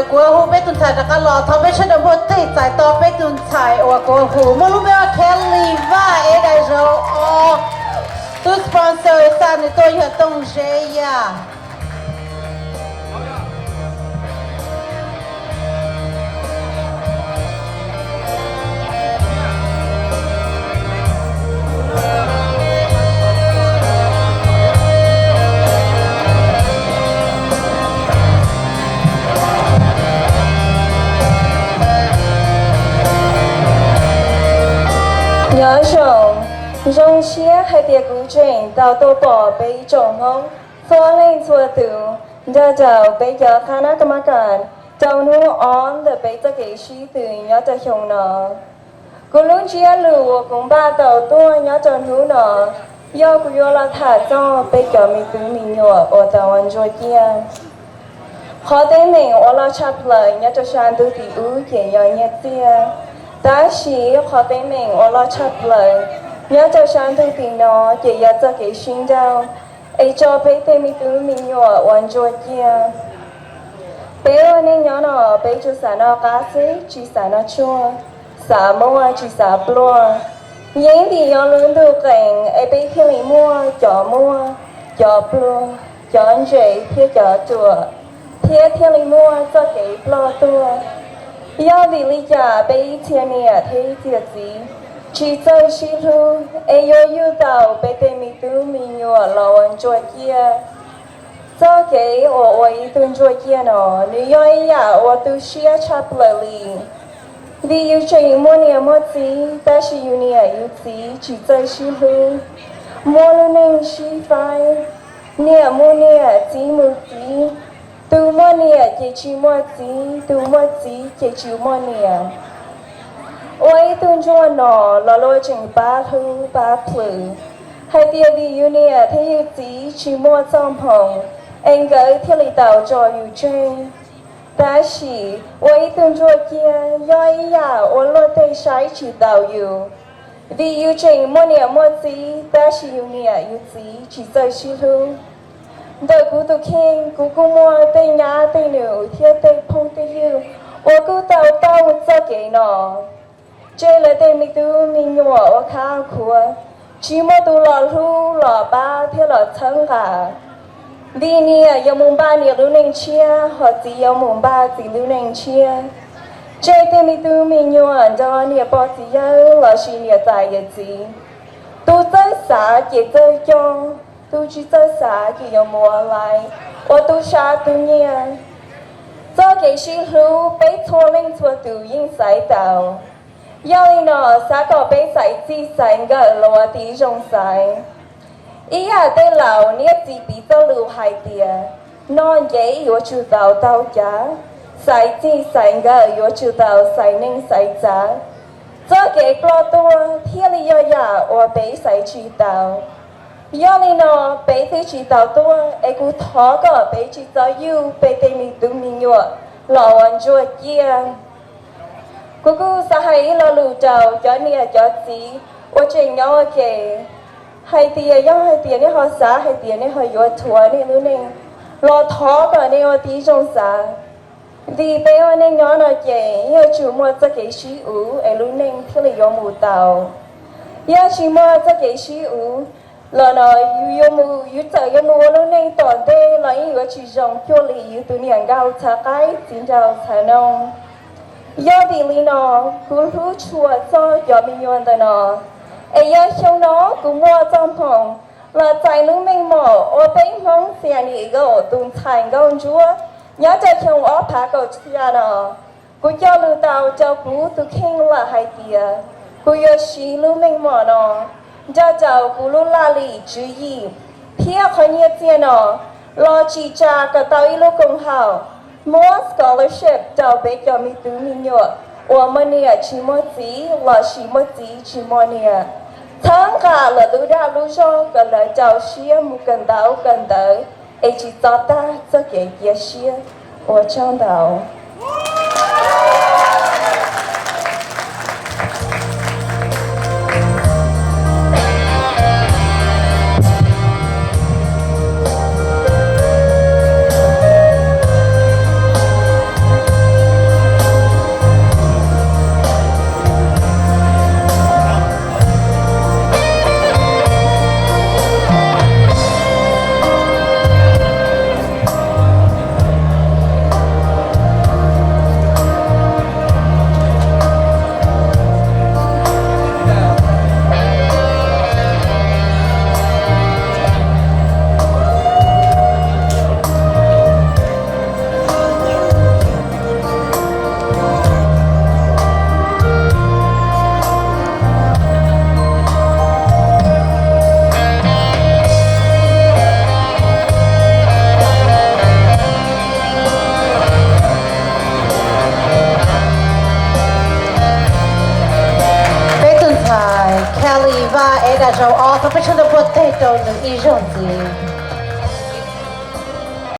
Kuv hu peb tus ntxhais rov qab los, thov peb sawv daws npuaj teg txais tos peb tus ntxhais uas kuv hu muaj lub npe ua Kelly Vaj, es dais zauv os. Tus sponsor xa nws tuaj yog Tooj Zeb Yaj. Nyob zoo, zoo siab hais tias kuv tseem tau tuaj pom peb ib tsoom Hmoob txhua leej txhua tus nrog rau peb cov qhab nab ka mab kas rau hnub ob ntawm peb txoj kev sib tw nyob rau xyoo no. Kuv lub ntsiab lus uas kuv npaj tau tuaj nyob rau hnub no yog kuv yuav los tham txog peb cov me tub me nyuam uas tau ua ntsuag ciaj. Qhov teeb meem uas loj tshaj plaws nyob rau sab ntuj tim ub ces yog nyiaj txiag, tab sis qhov teeb meem uas loj tshaj plaws nyob rau sab ntuj tim no ces yog txoj kev sib nrauj, es tso peb tej me tub me nyuam ua ntsuag ciaj. Peb ua neej nyob no peb tsuas xav noj qab xwb tsis xav noj tshuaj, xav muaj tsis xav pluag. Yeej vim yog lub ntuj qees es peb thiaj li muaj cov muaj, cov pluag, cov ntsev thiab cov ruam, thiab thiaj li muaj txoj kev ploj tuaj. Yog vim li cas peb ib txhia niam thiab ib txhia txiv tsis txawj sib hlub es yuav yug tau peb tej me tub me nyuam los ua ntsuag ciaj? Txoj kev uas ua ib tug ntsuag ciaj no nws yog ib yam uas tu siab tshaj plaws li. Vim yus tseem muaj niam muaj txiv tab sis yus niam yus txiv tsis txawj sib hlub, muaj lub neej sib faib, niam mus niam txiv mus txiv, tus muaj niam ces tsis muaj txiv, tus muaj txiv ces tsis muaj niam. Ua ib tug ntsuag no los luag tseem pab hlub pab plhws hais tias vim yus niam thiab yus txiv tsis muaj txoj hmoo es nkawd thiaj li tau tso yus tseg. Tab sis ua ib tug ntsuag ciaj yog ib yam uas luag tej saib tsis taus yus, vim yus tseem muaj niam muaj txiv tab sis yus niam yus txiv tsis txawj sib hlub. Ntawm kuv tus kheej kuv kuj muaj tej nyab tej nus thiab tej phooj tej ywg uas kuj tau taug txoj kev no, ces lawv tej me tub me nyuam ua khab khuav, tsis muaj tus los hlub los pab thiab los txhawb nqa. Vim niam yuav mus npaj niam lub neej tshiab, ho txiv yuav mus npaj txiv lub neej tshiab, ces tej me tub me nyuam nrog niam pog txiv yawg lossis niam tais yawm txiv, tus txawj xav ces txawj coj, tus tsis txawj xav ces yuav mus ua laiv, ua tub sab tub nyiag. Txoj kev sib hlub peb txhua leej txhua tus yeej xaiv tau. Yog li no, xav kom peb xaiv txij xaiv nkawm los ua tib zoo xaiv. Ib yam tej laus niam txiv piv txoj lus hais tias, noj ncev yuav tsum tau taug cav, xaiv txij xaiv nkawm yuav tsum tau xaiv neej xaiv tsav. Txoj kev ploj tuaj thiaj li yog yam uas peb xaiv tsis tau. Yog li no, peb twb tsis tau tuaj es kuv thov kom peb tsis txhob yug peb tej me tub me nyuam los ua ntsuag ciaj. Kuv kuj xav hais ib lo lus rau cov niam cov txiv uas tseem nyob ua ke, hais tias yog hais tias nej ho xav hais tias nej ho yuav rhuav nej lub neej, los thov kom nej ua tib zoo xav. Vim peb ua neej nyob no ces yuav tsum muaj txoj kev sib uv es lub neej thiaj li yuav mus tau. Yog tsis muaj txoj kev sib uv los no, yus yuav mus, yus txawm yuav mus ua lub neej tom ntej los yeej yuav tsis zoo cuag li yus tus niam nkauj txhav qaib txiv nraug txhav noog. Yog vim li no, kuv hlub tshua txog cov me nyuam ntawm no, es yog xyoo no kuv muaj txoj hmoo los txais lub meej mom ua peb Hmoob San Diego tus ntxhais nkauj ntsuab nyob rau xyoo ob phav kaum tsib no, kuv cog lus tau rau kuv tus kheej lawm hais tias kuv yuav siv lub meej mom no nrog rau kuv lub laj lim tswv yim thiab qhov nyiaj txiag no los tsim tsa kom tau ib lub koom haum muab scholarship rau peb cov me tub me nyuam uas muaj niam tsis muaj txiv lossis muaj txiv tsis muaj niam, txhawb nqa lawv lub dag lub zog kom lawv rau siab mus kawm ntawv kawm ntawv es tsis txo tag txoj kev cia siab. Ua tsaug ntau. Zaum ob, thov peb sawv daws npuaj teg rau nws ib zaug ntxiv.